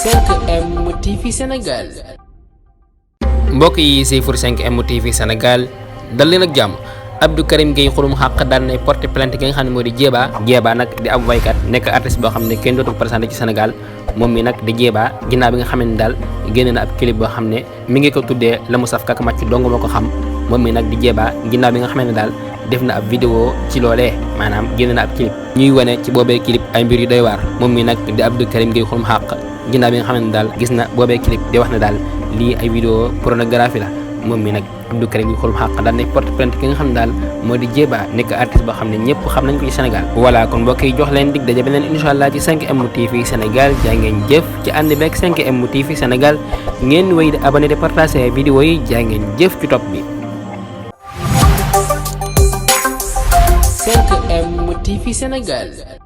5M TV Sénégal. mbokk yi siifur 5M TV Sénégal dal leen ak jàmm. Abdou Karim Gueye xurum xàq daan nay porté plainte ki nga xam ne moo di Jeeba nag di ab waykat nekk artiste boo xam ne kenn dootu présenté ci Sénégal moom mi nag di Jeeba ginnaaw bi nga xam ne daal génne na ab clip boo xam ne mi ngi ko tuddee la mu saf kak màcc dong moo ko xam moom mi nag di Jeeba ginnaaw bi nga xam ne daal def na ab vidéo ci loolee maanaam génne na ab clip ñuy wane ci boobee clip ay mbir yu doy waar moom mi nag di Abdou Karim Gueye xurum xàq ginnaaw bi nga xam ne daal gis na boobee clip di wax ne daal lii ay vidéo pornographie la moom mi nag Abdou Karim Gueye xurum xàq daan nay porte plainte ki nga xam ne daal moo di Jeeba nekk artiste boo xam ne ñëpp xam nañ ko ci Sénégal. voilà kon mbokk yi jox leen dig daje beneen incha allah ci 5M TV Sénégal jaa ngeen jëf ci ànd beeg 5M TV Sénégal ngeen wéy di abonné di partager vidéo yi jaa ngeen jëf ci topp bi. 5M TV Sénégal.